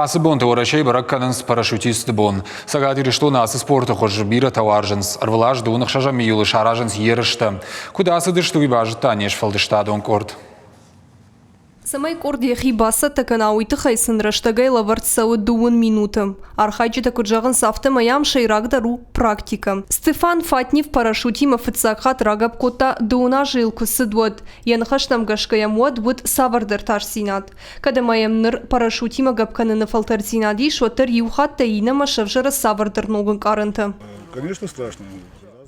Ацы бонты Уӕрӕсейы бӕрӕг кӕнынц парашютистты бон. Цӕгат Ирыстоны ацы спорты хуыз бирӕтӕ уарзынц. Ӕрвылаз дыууын ӕхсӕзӕм июлы саразынц ерыстӕ. Куыд ацыдысты, уый базыдта не сфӕлдыстадон къорд. Цӕмӕй къорд йӕхи бацӕттӕ кӕна, уый тыххӕй сын рӕстӕгӕй лӕвӕрд цӕуы дыууын минуты. Архайджытӕ куыд зӕгъынц, афтӕмӕй ам сӕйрагдӕр у практикӕ. Стефан Фатнев парашютимӕ фыццаг хатт рагӕпп кодта, дыууын азы йыл куы цыд, уӕд. Йӕ ныхӕстӕм гӕсгӕ йӕм уӕд уыд цавӕрдӕр тасдзинад. Кӕд ӕмӕ йӕм ныр парашютимӕ гӕпп кӕныны фӕлтӕрддзинад ис, уӕддӕр иу хаттӕй иннӕмӕ сӕвзӕры цавӕрдӕр ног ӕнкъарӕнтӕ. Конечно, страшно.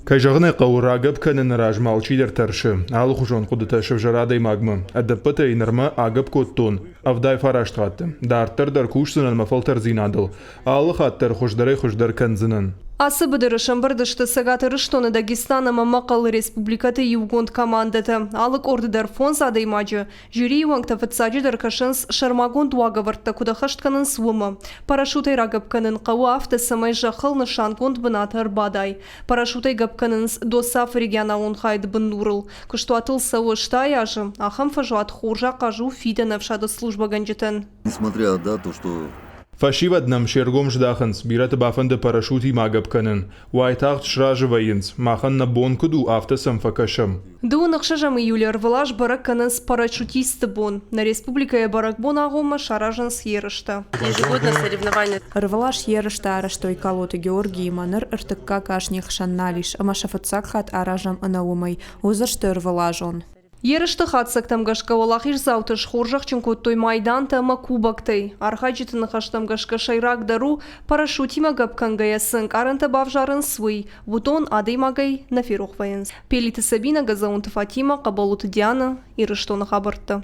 Кӕй зӕгъын ӕй хъӕуы, рагӕпп кӕныны размӕ алчидӕр тӕрсы, алыхуызон хъуыдытӕ сӕвзӕры адӕймагмӕ. Ӕдӕппӕтӕй нырмӕ агӕпп кодтон 79 хатты. Дарддӕр дӕр кусдзынӕн мӕ фӕлтӕрдзинадыл. Алы хатт дӕр хуыздӕрӕй-хуыздӕр кӕндзынӕн. Ацы быдыры сӕмбырд сты Цӕгат Ирыстоны, Дагестан ӕмӕ Мӕхъӕлы республикӕты иугонд командӕтӕ. Алы къорды дӕр фондз адӕймаджы. Жюрийы уӕнгтӕ фыццаджыдӕр кӕсынц, сӕрмагонд уагӕвӕрдтӕ куыд ӕххӕст кӕнынц, уымӕ. Парашютӕй рагӕпп кӕнын хъӕуы афтӕ, цӕмӕй зӕххыл нысангонд бынаты ӕрбадай. Парашютӕй гӕпп кӕнынц ДОСААФ-ы регионалон хайады бындурыл. Куыстуатыл цӕуы 80 азы. Ахӕм фӕзуат хорз ахъаз у фидӕны ӕфсады службӕгӕнджытӕн. Несмотря на то, что Фӕсивӕд нӕм се ргом здахынц, бирӕты бафӕнды парашютимӕ гӕпп кӕнын. Уайтагъд сразы вӕййынц, махӕн нӕ бон куыд у, афтӕ сӕм фӕкӕсӕм. Дыууын ӕхсӕзӕм июлы ӕрвылаз бӕрӕг кӕнынц парашютистты бон. Нӕ республикӕйы бӕрӕгбон агъоммӕ саразынц ерыстӕ. Ежегодно соревнования. Ӕрвылаз ерыстӕ арӕзтой Калоты Георгиимӕ, ныр ӕртыккаг аз не хсӕн нал ис ӕмӕ сӕ фыццаг хатт аразӕм ӕнӕ уымӕй. Уыдзысты ӕрвылазон. Ерысты хатдзӕгтӕм гӕсгӕ уӕлахиздзауты схорзӕхджын кодтой майдантӕ ӕмӕ кубоктӕй. Архайджыты ныхӕстӕм гӕсгӕ сӕйрагдӕр у, парашютимӕ гӕпп кӕнгӕйӕ цы ӕнкъарӕнтӕ бавзарынц, уый. Уыдон адӕймагӕй нӕ ферох вӕййынц. Пелиты Сабинӕ, Газаонты Фатимӕ, Хъӕбӕлоты Дианӕ, Ирыстоны хабӕрттӕ.